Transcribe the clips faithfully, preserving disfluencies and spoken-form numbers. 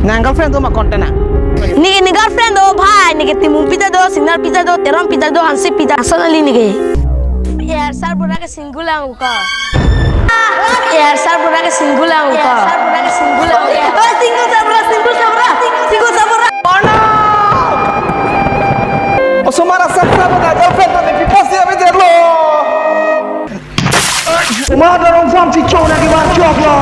Nang girlfriend do ma konten na? Ne, ne girlfriend do bhai, ne ke Timung pita do, Singnar pita do, Teron pita do, Hanse pita, ason ali ne ke. Yaar, sir bura ke single lang ko. Yaar, sir bura ke single lang ko. Yaar, sir bura ke single lang ko. Oh, single sir bura, single sir bura, single sir bura. Oh no! Osomar asap sap na girlfriend to ne pipo si ave derlo. Uma dorong sam si chona ke bar chok lo.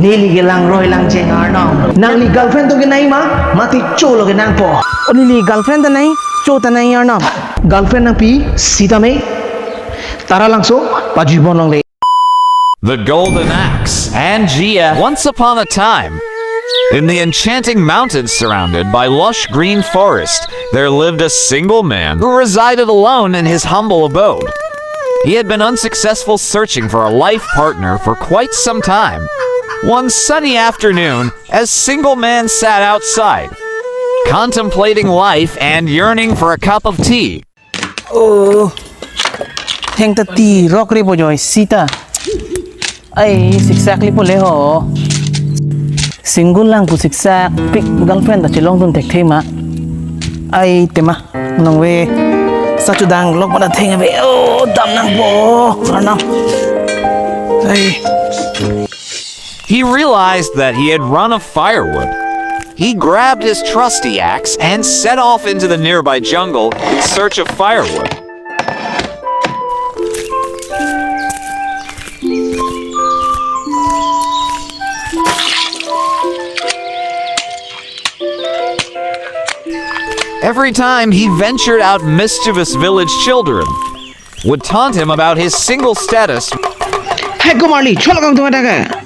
Neli ke langroi langjeng arnam. Nangli girlfriend to ke nai ma, mati cholo ke nangpo. O neli girlfriend ta nai, cho ta nai arnam. Girlfriend nangpi, sitame. Taralangso, pajui bon longle. The Golden Axe and Jia. Once upon a time, in the enchanting mountains surrounded by lush green forest, there lived a single man who resided alone in his humble abode. He had been unsuccessful searching for a life partner for quite some time. One sunny afternoon, as single man sat outside, contemplating life and yearning for a cup of tea. Oh, heng ta ti rok re pojoi sita. Ai, siksak li pole ho. Single lang pu siksak pik girlfriend ta chelong dun thekthe ma. Ai, tema, nong ve. Sa chudang lok mana theng ve. Oh, dam nangpo. Arnam. Ai. He realized that he had run of firewood. He grabbed his trusty axe and set off into the nearby jungle in search of firewood. Every time he ventured out, mischievous village children would taunt him about his single status. Hey, Kumarli, cholo kang tung ada ka?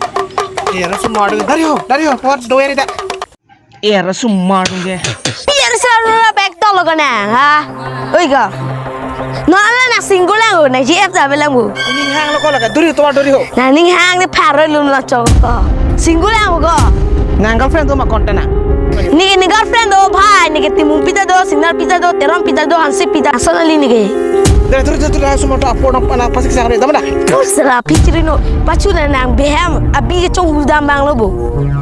Era sumar dong, dari ho, dari ho, what do you that? Era sumar dong ke. Biar sarura bag tolo ka na, ha? Oi ka. No, ala na single lang, na G F ta belang bu. Ning hang lo ko la ka, duri ho, tomar duri ho. Na ning hang ne pharo lum lo chok ko. Single lang ko. Nang girlfriend do ma konten na? Ne, ne girlfriend do bhai, ne ke Timung pita do, Singnar pita do, Teron pita do, Hanse pita, ason ali ne ke. Deh, terus, terus, terus, semua tu apa, apa, apa sih kesana, mana? Terus lah, pikirin lo, pachu na nang behem, abi ke chong hudam bang lo bu.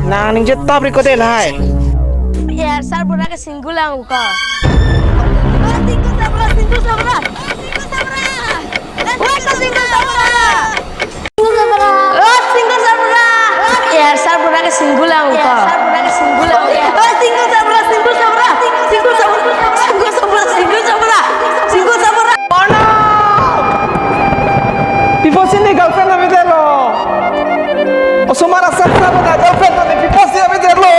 Nang ning je tabri ko deh lahai. Yaar, sir bura ke single lang ko. Oh, single sir bura, single sir bura. Single sir bura. Let's go, single sir bura. Oh, single sir bura. Yaar, sir bura ke single lang ko. Yaar, sir bura ke single lang ko. Oh, single sir bura, single sir bura. Single sir bura, single sir bura, single sir bura. Single sir bura. Oh no! Pipo si ne girlfriend ave derlo. Osomar asap sap na girlfriend to ne pipo si ave derlo.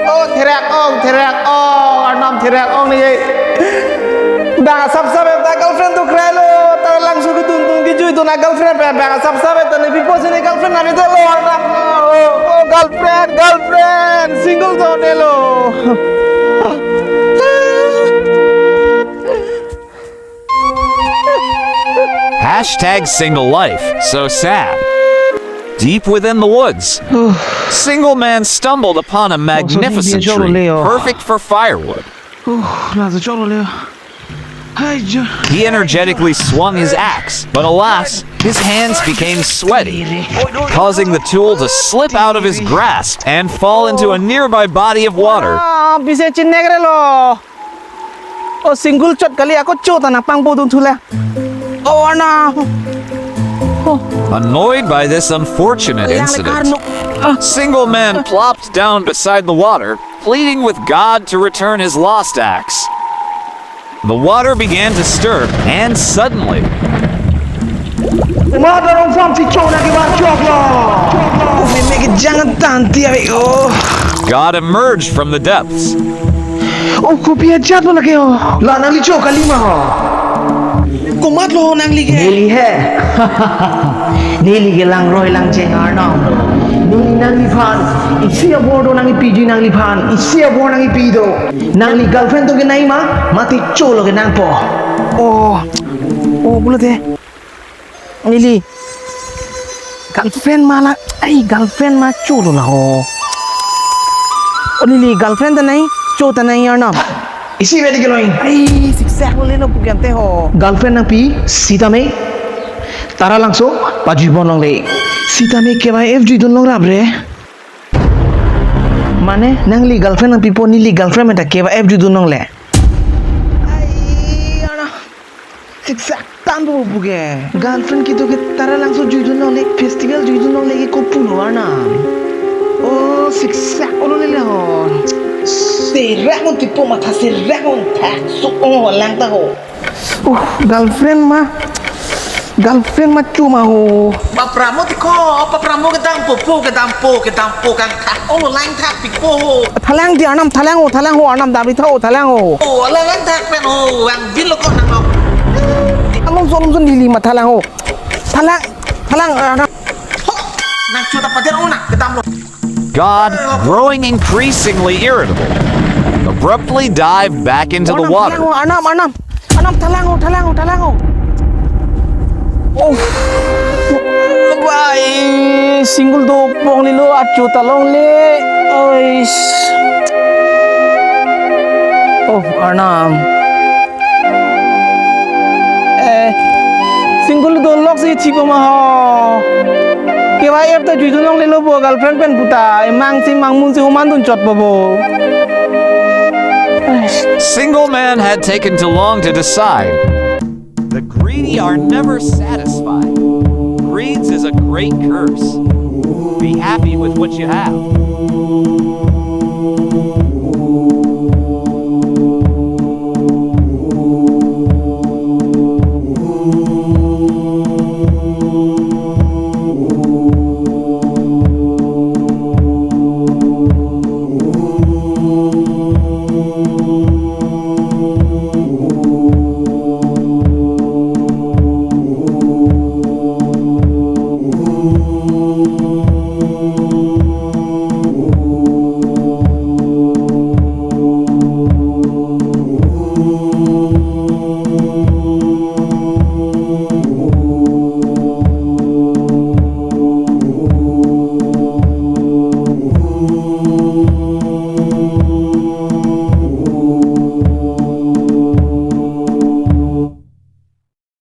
Oh, therak ong, therak ong, arnam therak ong ne. Bang asap sap ta girlfriend to krai lo, taralangso kedun dun kejui dun a girlfriend pe, bang asap sap ta ne pipo si ne girlfriend ave derlo, arnam. Oh, oh, girlfriend, girlfriend, single to ne lo. Hashtag single life, so sad. Deep within the woods, single man stumbled upon a magnificent tree, perfect for firewood. Uh, laso cholo le. Hai jo. He energetically swung his axe, but alas, his hands became sweaty, causing the tool to slip out of his grasp and fall into a nearby body of water. Ah, pise chinek re lo. Oh, single chot kali, ako cho ta nang pangpo dun thu le. Oh, ana. Oh. Annoyed by this unfortunate incident, single man plopped down beside the water, pleading with God to return his lost axe. The water began to stir, and suddenly, Uma dorong sam si chona ke bar chok lo. Umi me ke jangan tanti ave, oh. God emerged from the depths. Oh, kopi ajat lo lake, oh. La nangli cho kali ma ho. Komat lo nangli ke? Neli he. Neli ke langroi langjeng arnam. Neli nangliphan isi abor do nangkipi ji nangliphan. Isi abor nangkipi do. Nangli girlfriend to ke nai ma, mati cholo ke nangpo. Oh. Oh, pulote. Neli girlfriend ma la, ai girlfriend ma cholo la ho. O neli girlfriend ta nai, cho ta nai arnam. Isi bedi ke loi. Ai, siksak lo le no pukem te ho. Girlfriend nangpi, sitame. Taralangso, pajui bon longle. Sitame ke bai F G dun long rap re. Mane, nangli girlfriend nangpipo, neli girlfriend menta keva app juidun longle. Ai, ana. Siksak tangpo puke. Girlfriend kedo ke Taralangso juidun longle, festival juidun longle ke kopulo ana. Oh, siksak olo lele ho. Serak un tipo matha serak un thak suk ong ho lang ta ho. Uh, girlfriend ma. Girlfriend ma chuma ho. Papramo ti ko, papramo kedampo, po, kedampo, kedampo kangthak. Oh, lang thak pikpo ho. Thalang di anam thalang ho, thalang ho, anam dam ri tha ho, thalang ho. Oh, ala lang thak pen ho, ang bil ko nang lo. Among zon zon neli ma thalang ho. Thalang, thalang, anam. Ho, nang chuta pader ho na, kedam lo. God, growing increasingly irritable, abruptly dived back into the water. Anam, anam, anam, thalang ho, thalang ho, thalang ho. Oh, why? Single do pong lilo achu talong le. Ois. Oh, anam. Eh, single do lok si chipo ma ho. Keva app ta juidun longle lo bo girlfriend pen puta. Emang si mangmun si human dun chot bo bo. Single men had taken too long to decide. The greedy are never satisfied. Greed is a great curse. Be happy with what you have.